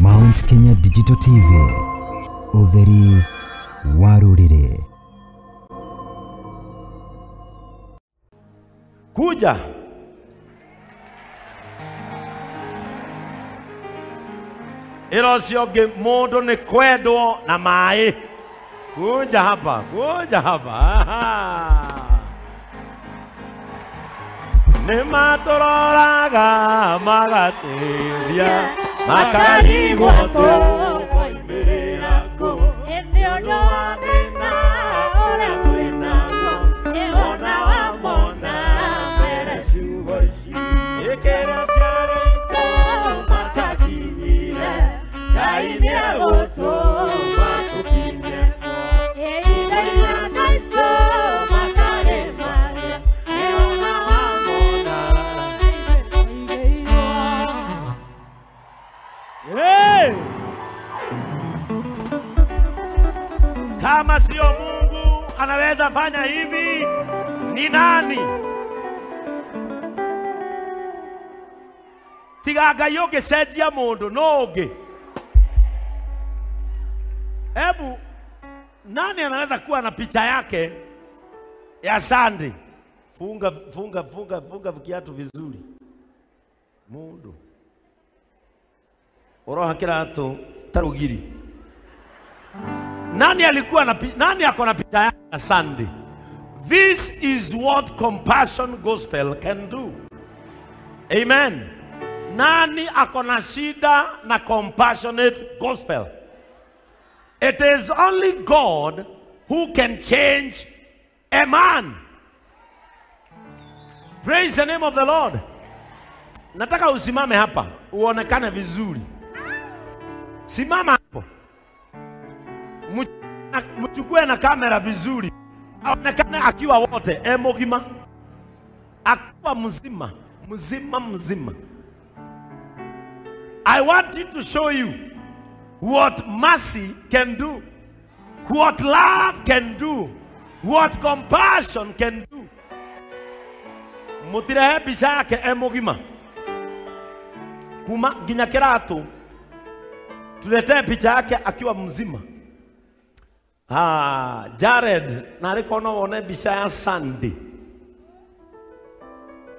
Mount Kenya Digital TV, ũtheri wa rũrĩrĩ. Kuja ĩra ũcio ũngĩ mũndũ nĩ kwendwo na maĩ. Kuja hapa, kuja hapa. Aha. Nĩ matũroraga magateithia makarigwo tũkoimĩrĩra kũ. Ĩndĩ ũndũ wa thĩna ũrĩa twĩnaguo, ĩwona wamona mbere ciugo ici. Ĩkĩra ciarĩtwo matakinyire, Ngai nĩegũtũma tũkinye kuo. Ĩindaina itũ matarĩ maria, ĩwona wamona ithuĩ tũigĩirwo. Hey! Kama sio Mungu anaweza fanya hivi, ni nani? Tiga Ngai ũngĩcenjia mũndũ no ũngĩ. Hebu nani anaweza kuwa na picha yake ya Sunday? Funga funga funga funga viatu vizuri. Mundu uroha kiratu tarugiri. Nani alikuwa na nani ako na picha yake ya Sunday? This is what compassion gospel can do. Amen. Nani ako na shida na compassionate gospel? It is only God who can change a man. Praise the name of the Lord. Nataka usimame hapa, uonekane vizuri. Simama hapo. Mchukue na kamera vizuri. Aonekane akiwa wote, emogima. Akiwa mzima, mzima mzima. I want you to show you what mercy can do, what love can do, what compassion can do. Mutirehe mbica yake emugima kuma nginya kiratu, tuletee picha yake akiwa mzima. Ah, Jared narĩ kono wone mbica ya Sunday.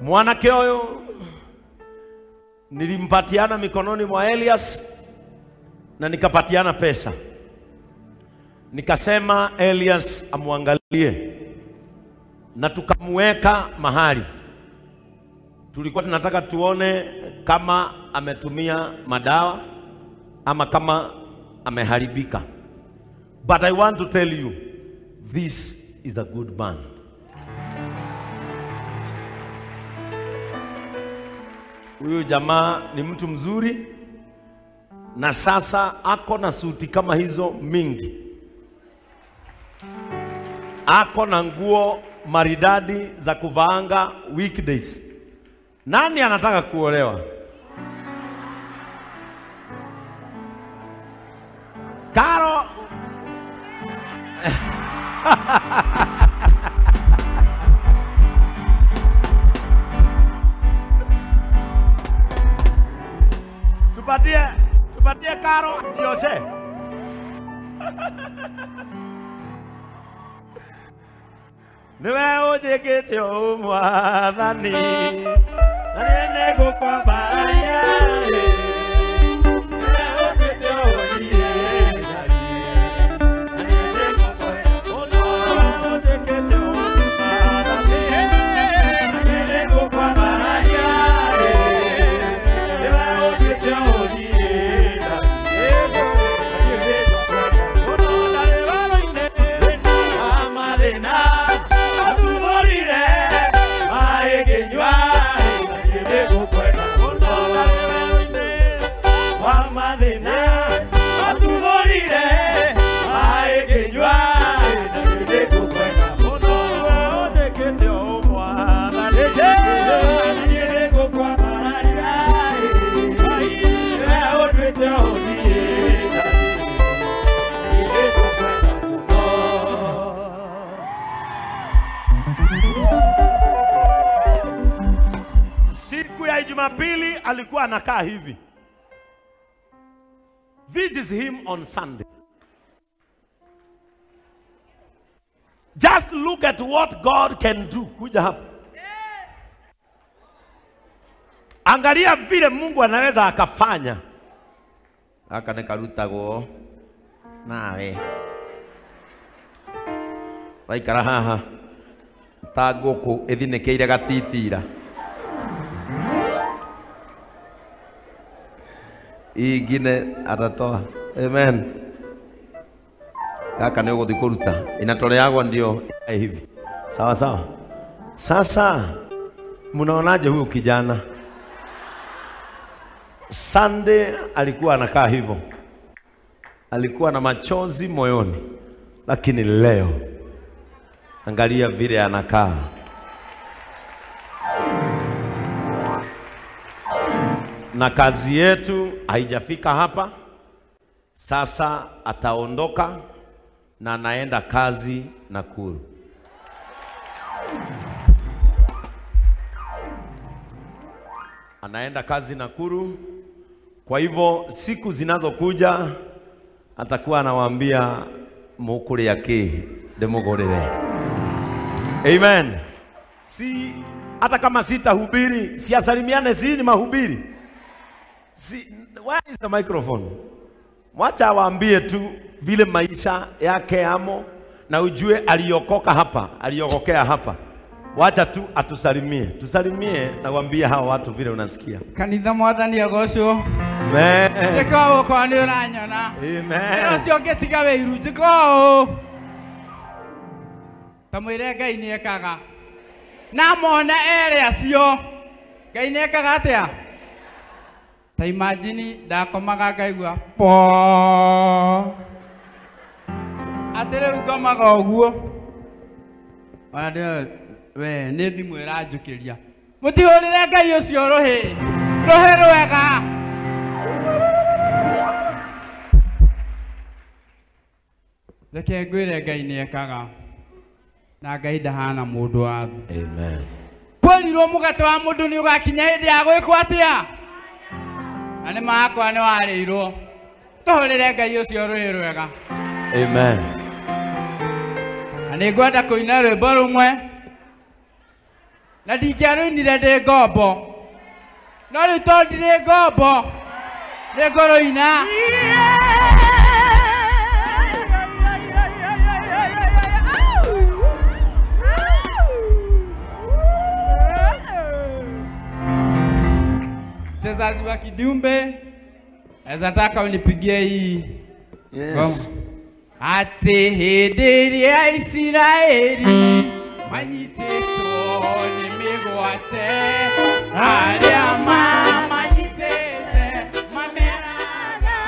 Mwanake ũyũ nilimpatiana mikononi mwa Elias na nikapatiana pesa. Nikasema Elias amwangalie, na tukamweka mahali. Tulikuwa tunataka tuone kama ametumia madawa ama kama ameharibika. But I want to tell you, this is a good man. Huyu jamaa ni mtu mzuri, na sasa ako na suti kama hizo mingi. Ako na nguo maridadi za kuvaanga weekdays. Nani anataka kuolewa? Karo. Tupatie Karo Jose. Niwe ũnjĩkĩte ũũ Mwathani, na niĩ nĩngũkwambararia. Niwe ũnjĩkĩte ũũ niĩ, na niĩ nĩngũkwenda mũno. Niwe ũnjĩkĩte ũũ Mwathani, na niĩ nĩngũkwambararia. Niwe ũnjĩkĩte ũũ niĩ, na niĩ nĩngũkwenda mũno. Ndarĩ werũ-inĩ wa mathĩna, Siku ya Jumapili alikuwa anakaa hivi. This is him on Sunday. Just look at what God can do. Kuja hapa. Angalia vile Mungu anaweza akafanya. Aka nikarutagwo nawe. Raikara haha ta ngũkũ ĩthinĩkĩire gatitira. Ingine atatoa. Amen. Kaka nĩ ũgũthiĩ kũruta. Inatoleagwo ndio hivi. Sawa sawa. Sasa mnaonaje huyu kijana? Sunday alikuwa anakaa hivyo. Alikuwa na machozi moyoni. Lakini leo angalia vile anakaa. Na kazi yetu haijafika hapa. Sasa ataondoka na anaenda kazi Nakuru. Anaenda kazi Nakuru. Kwa hivyo siku zinazokuja atakuwa anawaambia mukuri yake demogorere. Amen. Si hata kama sitahubiri, siasalimiane, si ni mahubiri. Si, where is the microphone? Mwacha awaambie tu vile maisha yake amo, na ujue aliokoka hapa, aliokokea hapa. Wacha tu atusalimie. Tusalimie na waambie hawa watu vile unasikia. Kanitha mwathani agocwo. Amen. Njĩka ũũ nĩ ũranyona. Amen. Ũcio ũngĩtiga wĩiru njĩka ũũ. Ta mwĩre Ngai nĩekaga. Na mona ere acio. Ngai nĩekaga atĩa? Ta imagine ndakomaga ngaigua po. Atĩ rĩu ngomaga ũguo. Ona ndĩo we nĩ thimũ ĩranjũkĩria. Mũtihũrĩre Ngai ũcio rũhĩ. Rũhĩ rwega. Reke ngwĩre Ngai nĩekaga. Na Ngai ndahana mũndũ wa thĩ. Amen. Kwerirwo mũgate wa mũndũ nĩ ũgakinya hĩndĩ ya gwĩkwo atĩa? Na nĩ makwa nĩ warĩirwo. Tũhũrĩre Ngai ũcio rũhĩ rwega. Amen. Na nĩ ngwenda kũina rwĩmbo rũmwe. Na ndingĩarũinire ndĩ ngombo. No rĩu tondũ ndirĩ ngombo, nĩ ngũrũina. Mchezaji wa kidumbe, naweza taka unipigie hii. Yes. Ati hĩndĩ ĩrĩa Isiraeli manyitĩtwo nĩ mĩgwate, arĩa mamanyitĩte mameraga,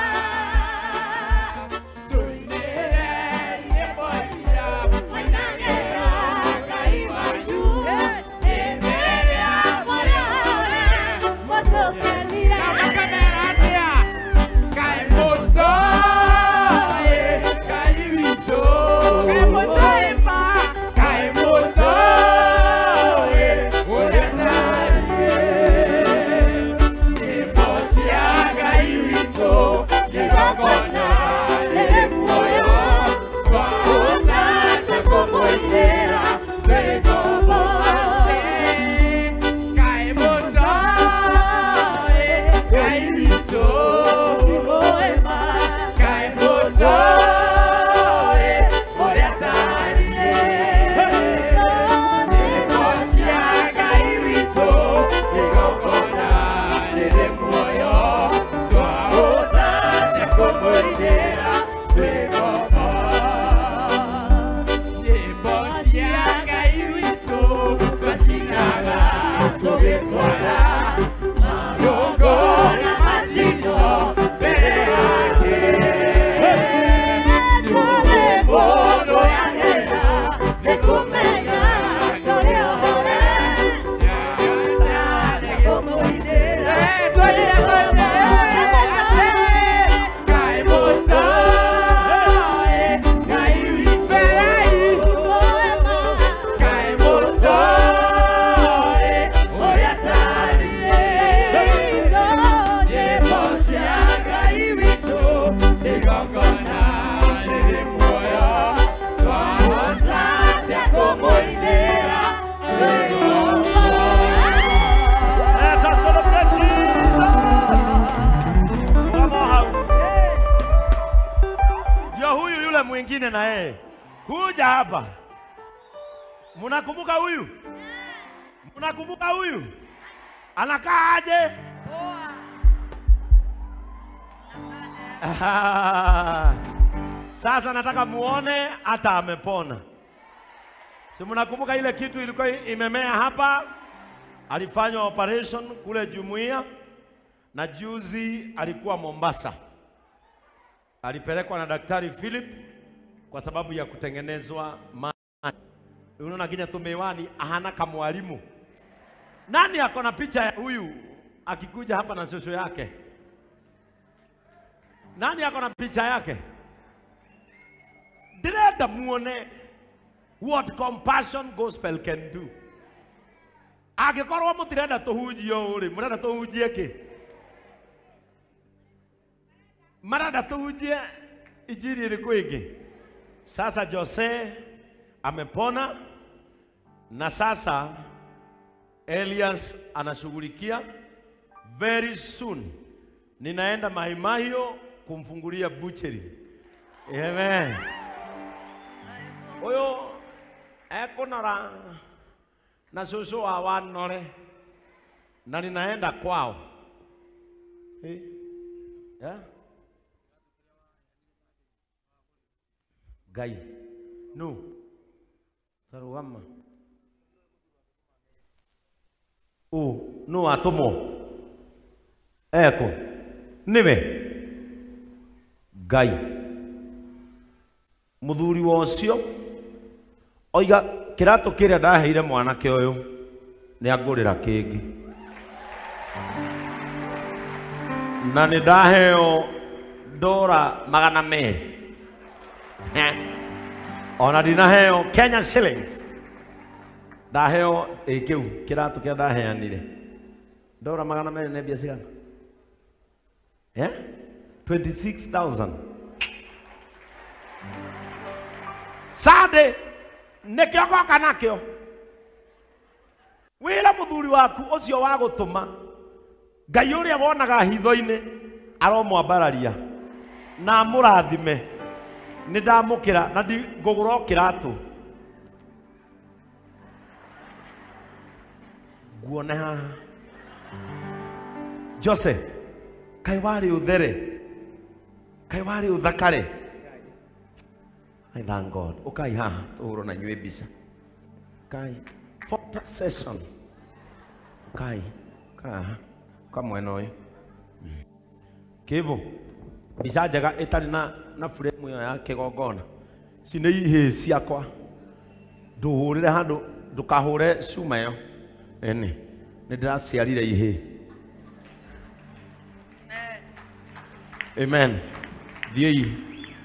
tũinĩre nyĩmbo iria mainagĩra Ngai wanyu, hĩndĩ ĩrĩa mũrĩore mũtũkenire. Na makamera atĩa? Kaĩ mũtoĩ Ngai witũ, kaĩ mũtoĩ ma, kaĩ mũtoĩ ũrĩa tariĩ. mwingine na yeye. Kuja hapa. Mnakumbuka huyu? Mnakumbuka huyu? Anakaa aje? Sasa nataka muone hata amepona. Si mnakumbuka ile kitu ilikuwa imemea hapa? Alifanywa operation kule Jumuiya na juzi alikuwa Mombasa. Alipelekwa na Daktari Philip kwa sababu ya kutengenezwa macho. Unaona kinya tumewani ahana kamwalimu. Nani ako na picha ya huyu akikuja hapa na shosho yake? Nani ako na picha yake? Ndĩrenda muone what compassion gospel can do. Angĩkorwo mũtirenda tũhunjie ũũ rĩ, mũrenda tũhunjie kĩ? Marenda tũhunjie injili ĩrĩkũ ĩngĩ? Sasa Jose amepona na sasa Elias anashughulikia. Very soon ninaenda Maimahio kumfungulia butchery. Amen. Oyo ekonora na shosho wa wanore na ninaenda kwao. Eh? Yeah? Gai. No. Sarugama. Oh, no atomo. Eko. Niwe. Gai. Muthuri wa ucio oiga kiratu kiria ndaheire mwanake uyu ni angurira kingi na ni ndaheo dora 200 ona ndinaheo Kenya shillings ndaheo kiu kiratu kiria ndaheanire dora 200 nĩ mbia cigana? 26,000. Sade nikio goka nakio wira muthuri waku ucio wa gutuma Ngai uria wonaga hitho-ini aromwambararia na amurathime. Ni ndamukira na ngugura o kiratu nguone haha. Jose, kai wari uthere, kai wari uthakare. I thank God. Ukai haha tuhurwo na inyuĩ mbica. Kai photo session. Kai haha ka mwena ũyũ. Kĩvu mbica njega ĩtarĩ na frame ĩyo ya kĩgongona. Ici nĩ ihĩĩ ciakwa. Ndũhũrĩre handũ, ndũkahũre cuma ĩyo. Ĩni nĩ ndĩraciarire ihĩĩ. Amen. Thiĩi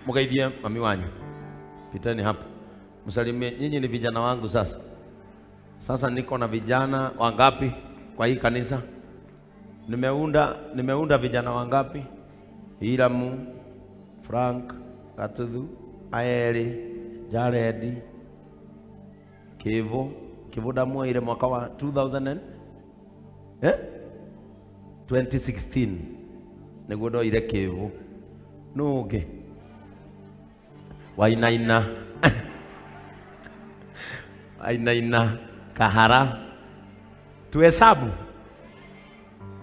mũgeithie mami wanyu. Piteni hapa. Msalimie. Nyinyi ni vijana wangu sasa. Sasa niko na vijana wangapi kwa hii kanisa? Nimeunda vijana wangapi? Hiramu, Frank, Katuthu, Aeri, Jaredi, Kivu. Kivu ndamuoire mwaka wa 2000 2016. Niguo ndoire Kivu. Nũ ũngĩ? Wainaina. Wainaina Kahara. Tuhesabu.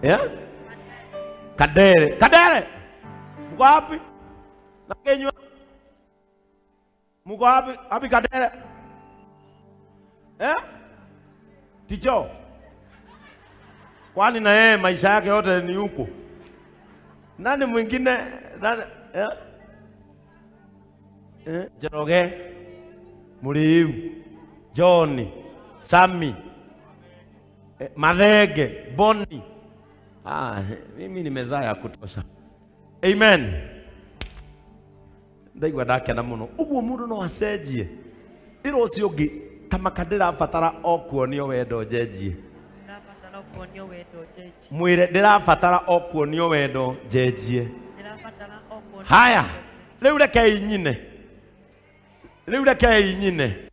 Yeah? Kadere. Kadere. Mko wapi? Na Kenya. Mko wapi? Wapi Kadere? Eh? Ticho. Kwani na yeye maisha yake yote ni huko. Nani mwingine? Nani? Eh? Njoroge, Muriu, John, Sami, Mathenge, Boni. Mimi nimezaa ya kutosha. Amen. Ndaigua ndakena muno. Uguo mundu no acenjie. Ira ucio ungi ta maka ndirabatara o kuonio wendo njenjie. Ndirabatara o kuonio wendo njenjie. Mwire ndirabatara o kuonio wendo njenjie. Ndirabatara o kuonio. Haya, riu rekei nyine. Riu rekei nyine.